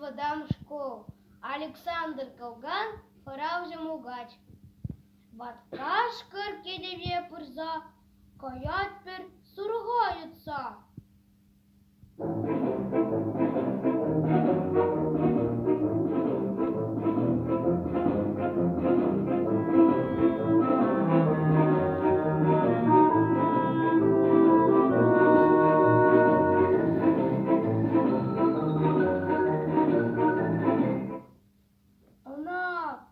вӑтам шкул. Александр Кӑлкан хӑравҫӑ мулкач. Ват кашкӑр кӗтӗве пырса каять пӗр сурӑха йӑтса. Ӑна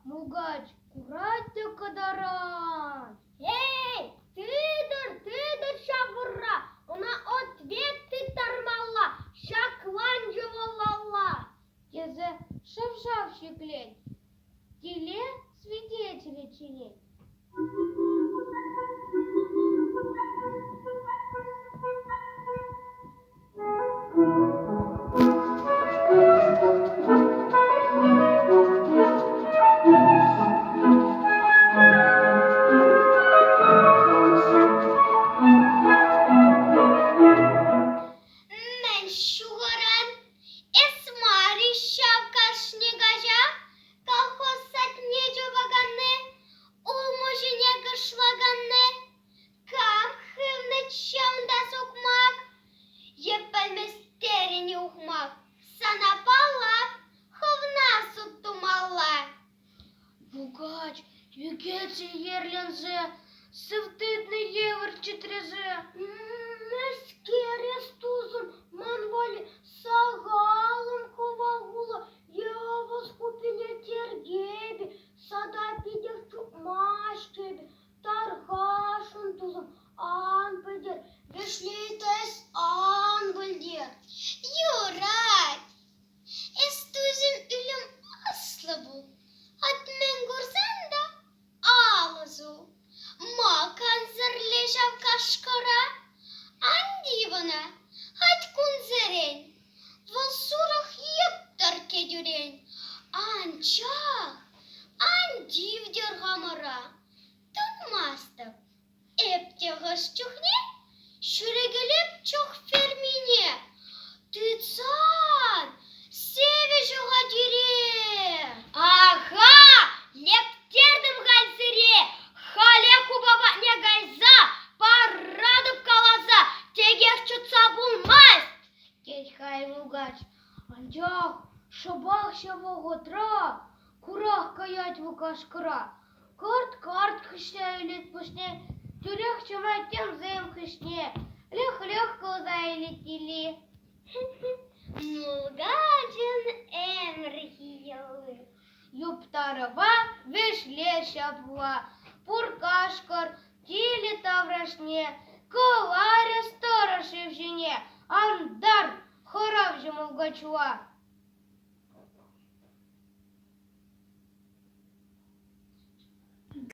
мулкач курать те кӑтарать. Эй, тытӑр, тытӑр ҫав вӑрра, ӑна ответ тыттармалла, ҫакланчӗ вӑл алла, тесе шӑв-шав ҫӗклет. Киле свидетеле чӗнет. Мӗн ҫухӑран? Эс мар-и ҫав кашни каҫах колхоз садне чупаканни, улмуҫҫине кӑшлаканни? Кам хывнӑччӗ унта сукмак? Е пӗлместерӗн-и ухмах? Сана паллах, хӑвна суд тумалла. Мулкач ӳкет-ши йӗрленсе, сыв тытнӑ евӗр чӗтресе. Мӗскер эс, тусӑм, ман валли сахалӑн хӑва-хулӑ е ӑвӑс хуппине тиркепе, сада питех чупмасть эпӗ, Тархасшӑн, тусӑм, ан пӗлтер, вӗҫлет эс, ан пӗлтер. Юрать. Эс, тусӑм, ӳлӗм ӑслӑ пул. Хӑть мӗн курсан та алӑ сул. Ма кансӗрле ҫав кашкӑра? Ан тив ӑна, хӑть кунсерен. Вӑл сурӑх йӑттӑр кӗтӳрен. Анчах ан тивтӗр хамӑра. Тунмастӑп. Эп те хӑш чухне ҫӳрекелеп чӑх фермине. Тытсан сивӗ ҫухатире. Аха, лектертӗм халь сире. Халех упа патне кайса паратӑп каласа, текех чӑтса пулмасть. Тет хай мулкач. Анчах шӑпах ҫав вӑхӑтра курах каять вӑл кашкӑра. Кӑрт-кӑрт хыҫса илет пуҫне, тӳрех чӑмать тӗмсем хыҫне, лӗх-лӗх кулса илет тилли. Мулкачӑн ӗмӗрхи йӑли. Юптарӑва вӗҫле ҫапла, пур кашкӑр тилӗ таврашне кӑларӗ тӑрӑ шыв ҫине, антар хӑравҫӑ мулкачла.